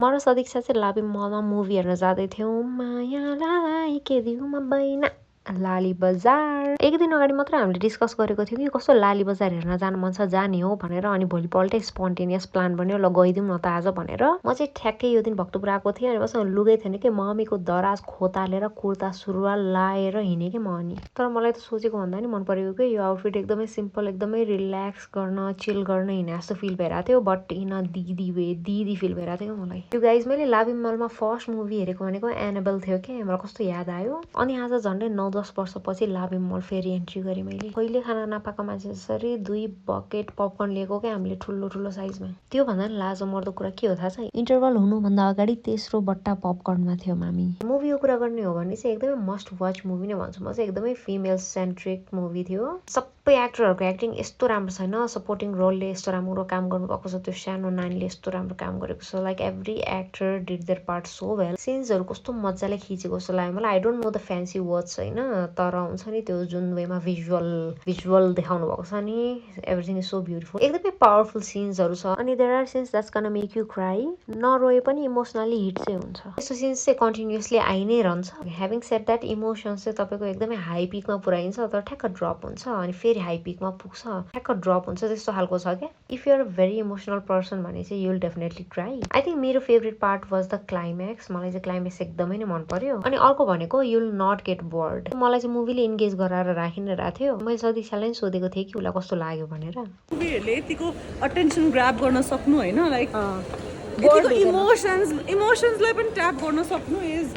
म र सदिक्षा चाहिँ लाभी मलमा मुभी हेर्न जाँदै थियौँ मायालाई के दिउँ म बैना लाली बजार एक दिन अगाडि मात्र हामीले डिस्कस गरेको थियौँ कि कस्तो लाली बजार हेर्न जानु मन छ जाने हो भनेर अनि भोलिपल्टै स्पोन्टेनियस प्लान बन्यो ल गइदिउँ न त आज भनेर म चाहिँ ठ्याक्कै यो दिन भक्तपुर आएको थिएँ अनि मसँग लुगै थिएन कि मम्मीको दराज खोतालेर कुर्ता सुरुवाल लाएर हिँडेँ कि म अनि तर मलाई त सोचेको भन्दा नि मन परेको कि यो आउटफिट एकदमै सिम्पल एकदमै रिल्याक्स गर्न चिल गर्न हिँडे जस्तो फिल भइरहेको थियो बट इन अ दिदी फिल भइरहेको थियो मलाई यो गाइज मैले लाभी मलमा फर्स्ट मुभी हेरेको भनेको एनाबेल थियो कि मलाई कस्तो याद आयो अनि आज झन्डै 9-10 वर्षपछि लाभी मल फेरि एन्ट्री गरेँ मैले कहिले खाना नपाएको मान्छे जसरी 2 बकेट पपकर्न लिएको क्या हामीले ठुलो ठुलो साइजमा त्यो भन्दा नि लाजो मर्दो कुरा के हो थाहा छ इन्टरभल हुनुभन्दा अगाडि तेस्रो बट्टा पपकर्नमा थियो मामी मुभीको कुरा गर्ने हो भने चाहिँ एकदमै मस्ट वाच मुभी नै भन्छु म चाहिँ एकदमै फिमेल सेन्ट्रिक मुभी थियो सबै एक्टरहरूको एक्टिङ यस्तो राम्रो छैन सपोर्टिङ रोलले यस्तो राम्रो काम गर्नुभएको छ त्यो सानो नानीले यस्तो राम्रो काम गरेको छ like every actor did their part so well सिन्सहरू कस्तो मजाले खिचेको जस्तो लाग्यो मलाई I don't know the fancy words होइन तर हुन्छ नि त्यो जुन वेमा भिजुअल देखाउनु भएको छ नि एभ्रिथिङ इज सो ब्युटिफुल एकदमै पावरफुल सिन्सहरू छ अनि देयर आर सिन्स द्याट्स गना मेक यु क्राई नरोए पनि इमोसनली हिट चाहिँ हुन्छ त्यस्तो सिन्स चाहिँ कन्टिन्युसली आइ नै रहन्छ ह्याभिङ सेड द्याट इमोसन्स चाहिँ तपाईँको एकदमै हाई पिकमा पुऱ्याइन्छ तर ठ्याक्क ड्रप हुन्छ अनि फेरि हाई पिकमा पुग्छ ठ्याक्क ड्रप हुन्छ त्यस्तो खालको छ क्या if you are a very emotional person भने चाहिँ you will definitely cry I think मेरो favourite part was the climax मलाई चाहिँ क्लाइम्याक्स एकदमै नै मन पर्यो अनि अर्को भनेको you will not get bored मलाई चाहिँ मुभीले इन्गेज गराएर राखि नै रहेको थियो मैले सदिक्षालाई नि सोधेको थिएँ कि उसलाई कस्तो लाग्यो भनेर मुभीहरूले यतिको अटेन्सन ग्राब गर्न सक्नु होइन लाइक यतिको इमोसन्सलाई पनि ट्याप गर्न सक्नु इज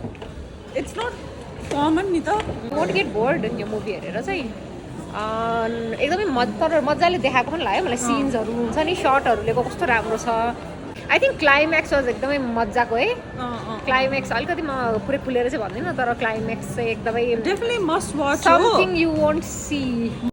इट्स नट कमन नि त वोन्ट गेट बोर्ड यो मुभी हेरेर चाहिँ एकदमै तर मजाले देखाएको पनि लाग्यो मलाई सिन्सहरू हुन्छ नि सर्टहरूले कस्तो राम्रो छ आई थिङ्क क्लाइम्याक्स वाज एकदमै मजाको है क्लाइम्याक्स अलिकति म पुरै खुलेर चाहिँ भन्दिनँ तर क्लाइम्याक्स चाहिँ एकदमै definitely must watch something you won't C